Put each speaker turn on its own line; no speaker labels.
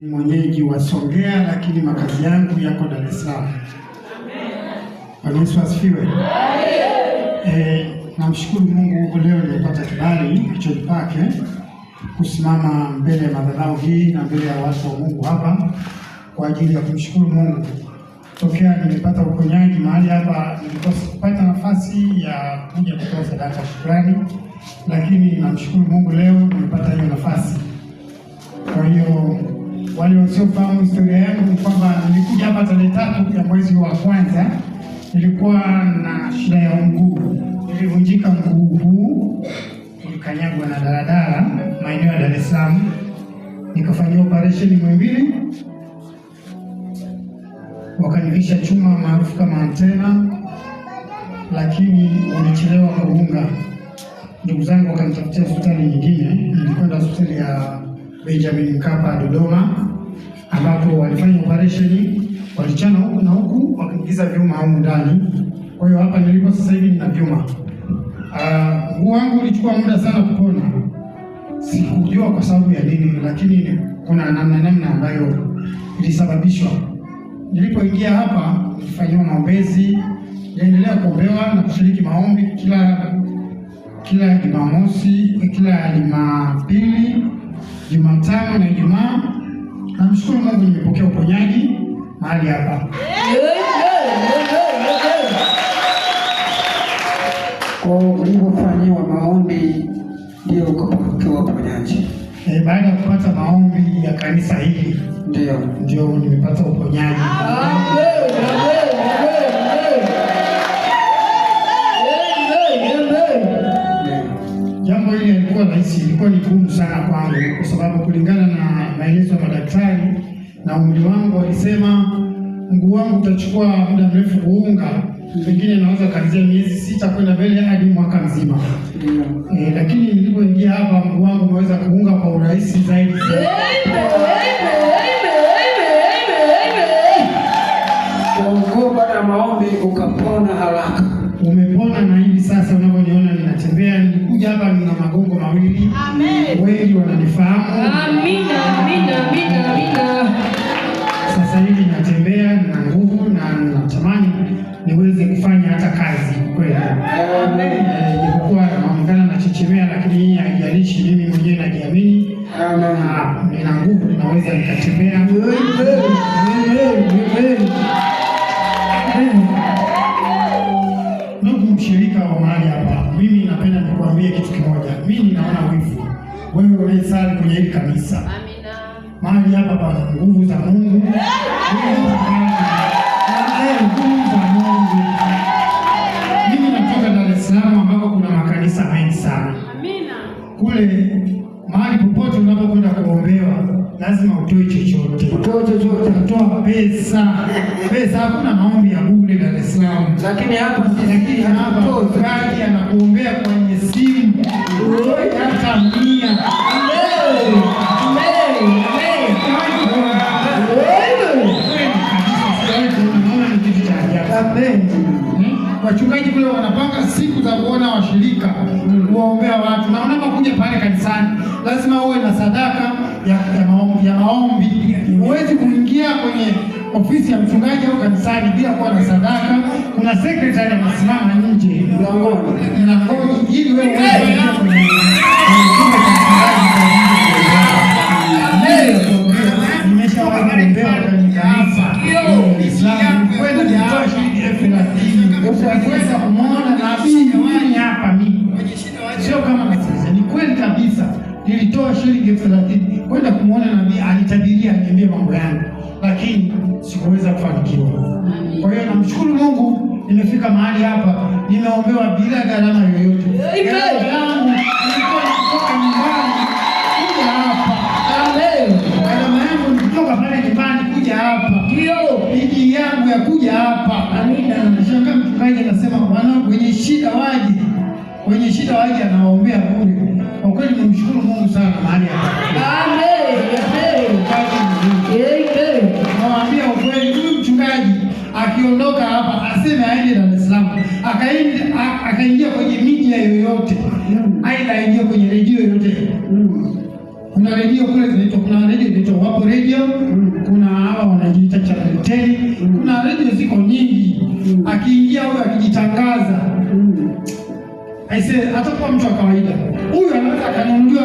Ni mwenyeji wa Songea, lakini makazi yangu yako Dar es Salaam. Bwana Yesu asifiwe. Namshukuru Mungu leo nimepata kibali kichwani pake kusimama mbele ya madhabahu hii na mbele ya watu wa Mungu hapa kwa ajili ya kumshukuru Mungu. Tokea nimepata uponyaji mahali hapa, nilikuwa sikupata nafasi ya kuja kutoa sadaka ya shukrani, lakini namshukuru Mungu leo nimepata hiyo nafasi. Kwa hiyo wale wasiofahamu historia yangu ni kwamba nilikuja hapa tarehe 3 ya mwezi wa kwanza, nilikuwa na shida ya mguu, nilivunjika mguu huu, nilikanyagwa na daladala maeneo ya Dar es Salaam, nikafanyiwa operation Muhimbili, wakanivisha chuma maarufu kama antena, lakini walichelewa kuunga. Ndugu zangu wakanitafutia hospitali nyingine, nilikwenda hospitali ya Benjamin Mkapa Dodoma, ambapo walifanya operation, walichana huku na huku, wakaingiza vyuma humu ndani. Kwa hiyo hapa nilipo sasa hivi nina vyuma. Mguu wangu ulichukua muda sana kupona, sikujua kwa sababu ya nini, lakini kuna namna ambayo ilisababishwa. Nilipoingia hapa nilifanyiwa maombezi, niliendelea kuombewa na kushiriki maombi kila Jumamosi, kila Jumapili, Jumatano na Ijumaa. Namshukuru Mungu nimepokea uponyaji mahali hapa.
Kwa ulivyofanyiwa maombi ndio ukapokea uponyaji?
Baada ya kupata maombi ya kanisa hili ndio nimepata uponyaji. Jambo hili halikuwa rahisi, ilikuwa ni gumu sana kwangu, kwa sababu kulingana na maelezo ya madaktari na umri wangu, walisema mguu wangu utachukua muda mrefu kuunga, pengine naweza kuanzia miezi 6 kwenda mbele hadi mwaka mzima. Lakini nilipoingia hapa mguu wangu umeweza kuunga kwa urahisi zaidi.
Kwa baada ya maombi ukapona haraka.
Umepona, na hivi sasa unavyoniona ninatembea. Nilikuja hapa nina magongo mawili.
Amen.
Wengi wananifahamu.
Amina, amina, amina, amina.
Sasa hivi natembea na nguvu na natamani niweze kufanya hata kazi kweli. Japokuwa naonekana nachechemea, lakini hii haijalishi, mimi mwenyewe najiamini. Na nina nguvu, ninaweza nikatembea. Ndugu mshirika wa mahali hapa, mimi napenda nikuambie kitu kimoja. Mimi ninaona wivu wewe unayesali kwenye hili kanisa.
Amina.
Mahali hapa pana nguvu za Mungu. Nguvu za Mungu. Mimi natoka Dar es Salaam ambako kuna makanisa mengi sana.
Amina.
Kule mahali popote unapokwenda kuombewa lazima utoe chochote.
Utoe chochote.
Utoa pesa. Pesa, hakuna maombi ya bure Dar es Salaam.
Lakini hapa
Lakini hapa mchungaji anakuombea kwenye simu. Utoe hata 100. Naona ni kitu cha ajabu. Wachungaji kule wanapanga siku za kuona washirika, kuwaombea watu, na unapokuja pale kanisani lazima uwe na sadaka ya maombi. Huwezi kuingia kwenye ofisi ya mchungaji au kanisani bila kuwa na sadaka. Kuna secretary anasimama nje mlangoni ili wewe uweze kuingia kwenye chumba cha mchungaji kwa ajili ya kuombewa. Nimeshawahi kuombewa kwenye kanisa Uislamu, kwenda nilitoa shilingi 30,000 kwenda kumwona nabii mimi hapa. Mimi sio kama nasikiliza, ni kweli kabisa, nilitoa shilingi 30,000 kwenda kumwona nabii, alitabiria, aliniambia mambo yangu, lakini sikuweza kufanikiwa. Kwa hiyo namshukuru Mungu, nimefika mahali hapa, nimeombewa bila gharama yoyote. Gharama yangu ilikuwa ni kutoka nyumbani kuja hapa. Gharama yangu ni kutoka pale nyumbani kuja hapa. Bidii yangu ya kuja hapa.
Amina.
Nashangaa mchungaji anasema wanangu wenye shida waje. Wenye shida waje, anawaombea bure. Kwa kweli nimshukuru Mungu sana mahali hapa. Nawaambia ukweli, huyu mchungaji akiondoka hapa aseme aende Dar es Salaam, akaingia kwenye media yoyote, aidha aingie kwenye redio yoyote, Kuna redio kule zinaitwa, kuna redio inaitwa Wapo Radio, kuna hawa wanajiita Channel 10, kuna redio ziko nyingi. Akiingia huyu akijitangaza, aisee, atakuwa mtu wa kawaida. Huyu anaweza akanunuliwa.